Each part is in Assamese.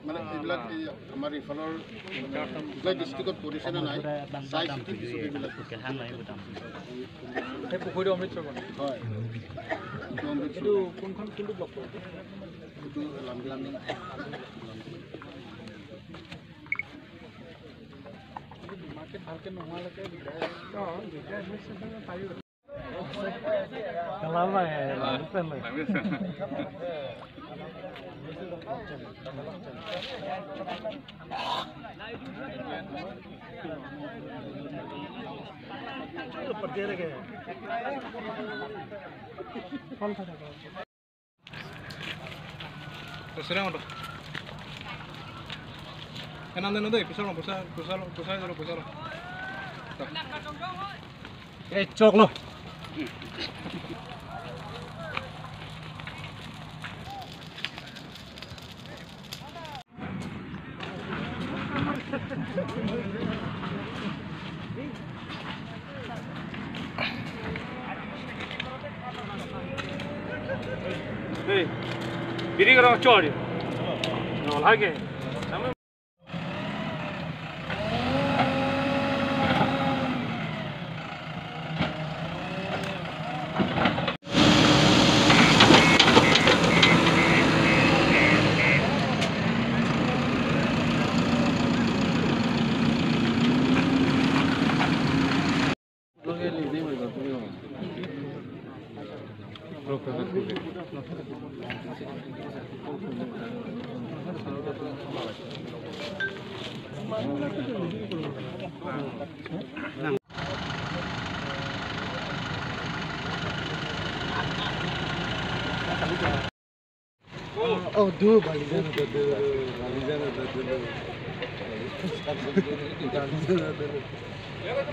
মানে এইবিলাক আমাৰ ইফালৰ ডিষ্ট্ৰিক্টত পৰিছে নে নাই চাই চিতি পিছত এইবিলাক হয়। কোনখন কোনটো ব্লক? এইটো লামডিং। মাৰ্কেট ভালকৈ নোহোৱালৈকে পাৰিব। চকলো বিড়ি গৰম চড় লাগে। Oh, do Balizano, do Balizano, do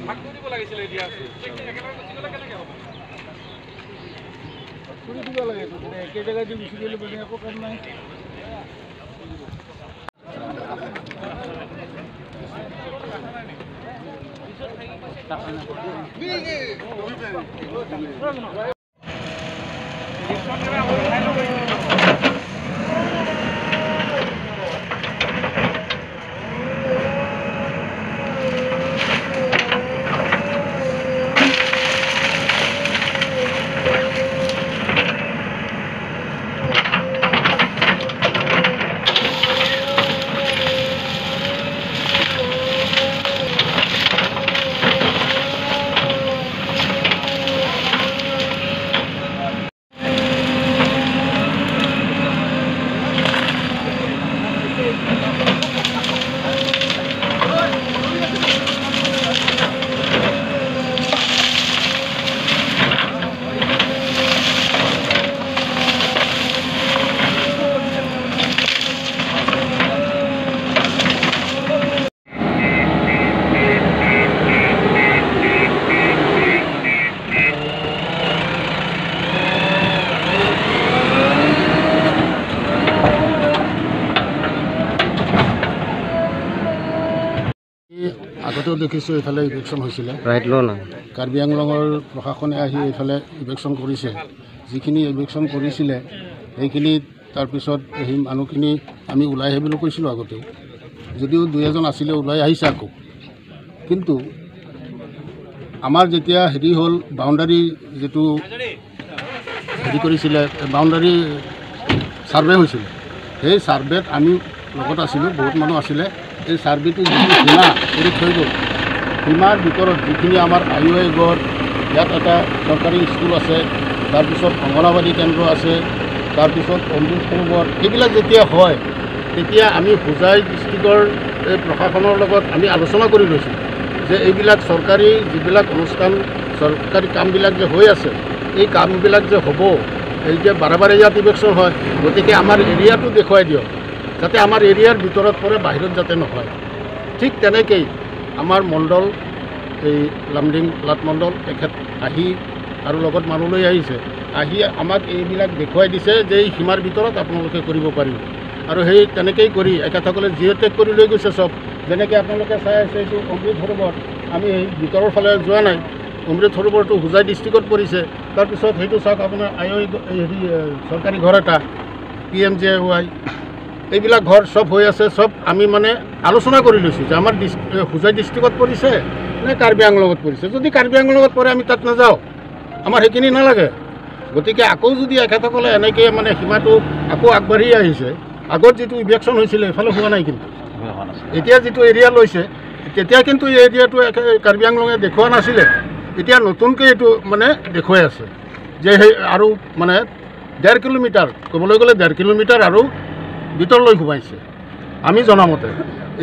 ভাগ কৰি দিব লাগিছিলে এতিয়া একেলগে গুচি গ'লে কেনেকৈ হ'ব? কৰি দিব লাগে, একে জেগাতে গুচি গ'লে মানে একো কাম নাই। আগতেও দেখিছোঁ এইফালে ইভেকশ্যন হৈছিলে। কাৰ্বি আংলঙৰ প্ৰশাসনে আহি এইফালে ইভেকশ্যন কৰিছে। যিখিনি ইভেকশ্যন কৰিছিলে সেইখিনি তাৰপিছত সেই মানুহখিনি আমি ওলাই আহিবলৈ কৈছিলোঁ আগতেও, যদিও দুই এজন আছিলে ওলাই আহিছে আকৌ। কিন্তু আমাৰ যেতিয়া হেৰি হ'ল, বাউণ্ডাৰী যিটো হেৰি কৰিছিলে, বাউণ্ডাৰী ছাৰ্ভে হৈছিলে, সেই ছাৰ্ভেত আমি লগত আছিলোঁ, বহুত মানুহ আছিলে। এই ছাৰ্ভেটো যিটো সীমা কৰি থৈ গ'ল, সীমাৰ ভিতৰত যিখিনি আমাৰ I A গড়, ইয়াত এটা চৰকাৰী স্কুল আছে, তাৰপিছত অংগনাবাদী কেন্দ্ৰ আছে, তাৰপিছত অমৃত সৰোবৰ, সেইবিলাক যেতিয়া হয় তেতিয়া আমি হোজাই ডিষ্ট্ৰিক্টৰ এই প্ৰশাসনৰ লগত আমি আলোচনা কৰি লৈছোঁ যে এইবিলাক চৰকাৰী যিবিলাক অনুষ্ঠান, চৰকাৰী কামবিলাক যে হৈ আছে, এই কামবিলাক যে হ'ব, এই যে বাৰে বাৰে ইয়াত ইভেকশ্যন হয়, গতিকে আমাৰ এৰিয়াটো দেখুৱাই দিয়ক যাতে আমাৰ এৰিয়াৰ ভিতৰত পৰে, বাহিৰত যাতে নহয়। ঠিক তেনেকেই আমাৰ মণ্ডল, এই লামডিং লাট মণ্ডল, তেখেত আহি আৰু লগত মানুহ লৈ আহিছে, আহি আমাক এইবিলাক দেখুৱাই দিছে যে এই সীমাৰ ভিতৰত আপোনালোকে কৰিব পাৰিব। আৰু সেই তেনেকেই কৰি এখেতসকলে জিঅ' টেগ কৰি লৈ গৈছে চব। যেনেকৈ আপোনালোকে চাই আছে এইটো অমৃত সৰোবৰ, আমি এই ভিতৰৰ ফালে যোৱা নাই, অমৃত সৰোবৰটো হোজাই ডিষ্ট্ৰিক্টত পৰিছে। তাৰপিছত সেইটো চাওক আপোনাৰ আই হেৰি চৰকাৰী ঘৰ এটা, PMJAY, এইবিলাক ঘৰ চব হৈ আছে। চব আমি মানে আলোচনা কৰি লৈছোঁ যে আমাৰ হোজাই ডিষ্ট্ৰিক্টত পৰিছে নে কাৰ্বি আংলঙত পৰিছে। যদি কাৰ্বি আংলঙত পৰে আমি তাত নাযাওঁ, আমাৰ সেইখিনি নালাগে। গতিকে আকৌ যদি এখেতসকলে এনেকৈ মানে সীমাটো আকৌ আগবাঢ়ি আহিছে, আগত যিটো ইভেকশ্যন হৈছিলে এইফালে হোৱা নাই, কিন্তু এতিয়া যিটো এৰিয়া লৈছে তেতিয়া কিন্তু এই এৰিয়াটো কাৰ্বি আংলঙে দেখুওৱা নাছিলে, এতিয়া নতুনকৈ এইটো মানে দেখুৱাই আছে যে সেই আৰু মানে 1.5 কিলোমিটাৰ, ক'বলৈ গ'লে 1.5 কিলোমিটাৰ আৰু ভিতৰলৈ সোমাইছে আমি জনামতে।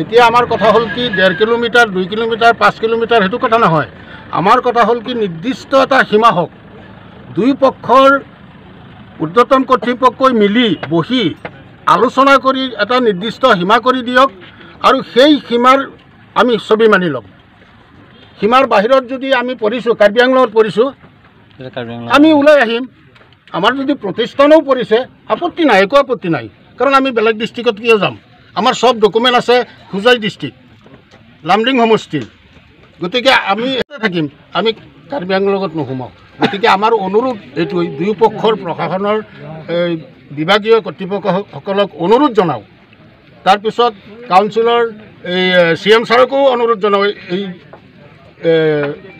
এতিয়া আমাৰ কথা হ'ল কি 1.5 কিলোমিটাৰ, 2 কিলোমিটাৰ, 5 কিলোমিটাৰ সেইটো কথা নহয়, আমাৰ কথা হ'ল কি নিৰ্দিষ্ট এটা সীমা হওক, দুই পক্ষৰ ঊৰ্ধতম কৰ্তৃপক্ষই মিলি বহি আলোচনা কৰি এটা নিৰ্দিষ্ট সীমা কৰি দিয়ক আৰু সেই সীমাৰ আমি ছবি মানি ল'ম। সীমাৰ বাহিৰত যদি আমি পৰিছোঁ, কাৰ্বি আংলঙত পৰিছোঁ, আমি ওলাই আহিম। আমাৰ যদি প্ৰতিষ্ঠানো পৰিছে আপত্তি নাই, একো আপত্তি নাই, কাৰণ আমি বেলেগ ডিষ্ট্ৰিক্টত কিয় যাম? আমাৰ চব ডকুমেণ্ট আছে হোজাই ডিষ্ট্ৰিক্ট, লামডিং সমষ্টিৰ, গতিকে আমি থাকিম, আমি কাৰ্বি আংলঙত নোসোমাওঁ। গতিকে আমাৰ অনুৰোধ এইটোৱেই, দুয়োপক্ষৰ প্ৰশাসনৰ এই বিভাগীয় কৰ্তৃপক্ষসকলক অনুৰোধ জনাওঁ, তাৰপিছত কাউন্সিলৰ এই CM ছাৰকো অনুৰোধ জনাওঁ এই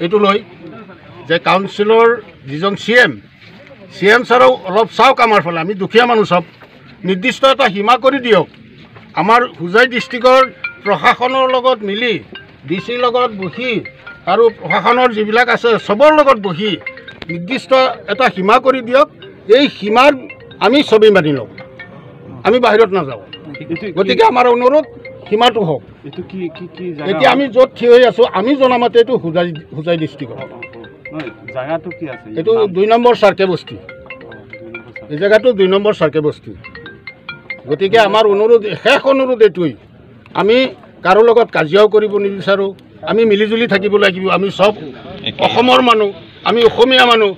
এইটো লৈ যে কাউন্সিলৰ যিজন CM ছাৰেও অলপ চাওক আমাৰ ফালে, আমি দুখীয়া মানুহ চব, নিৰ্দিষ্ট এটা সীমা কৰি দিয়ক। আমাৰ হোজাই ডিষ্ট্ৰিক্টৰ প্ৰশাসনৰ লগত মিলি, DC ৰ লগত বহি আৰু প্ৰশাসনৰ যিবিলাক আছে চবৰ লগত বহি নিৰ্দিষ্ট এটা সীমা কৰি দিয়ক। এই সীমাৰ আমি ছবি মানি লওঁ, আমি বাহিৰত নাযাওঁ। গতিকে আমাৰ অনুৰোধ সীমাটো হওক। এতিয়া আমি য'ত থিয় হৈ আছোঁ, আমি জনামতে এইটো হোজাই ডিষ্ট্ৰিক্টৰ, এইটো 2 নম্বৰ চাৰ্কে বস্তি, এই জেগাটো 2 নম্বৰ চাৰ্কে বস্তি। গতিকে আমাৰ অনুৰোধ, শেষ অনুৰোধ এইটোৱেই, আমি কাৰো লগত কাজিয়াও কৰিব নিবিচাৰোঁ, আমি মিলিজুলি থাকিব লাগিব। আমি চব অসমৰ মানুহ, আমি অসমীয়া মানুহ,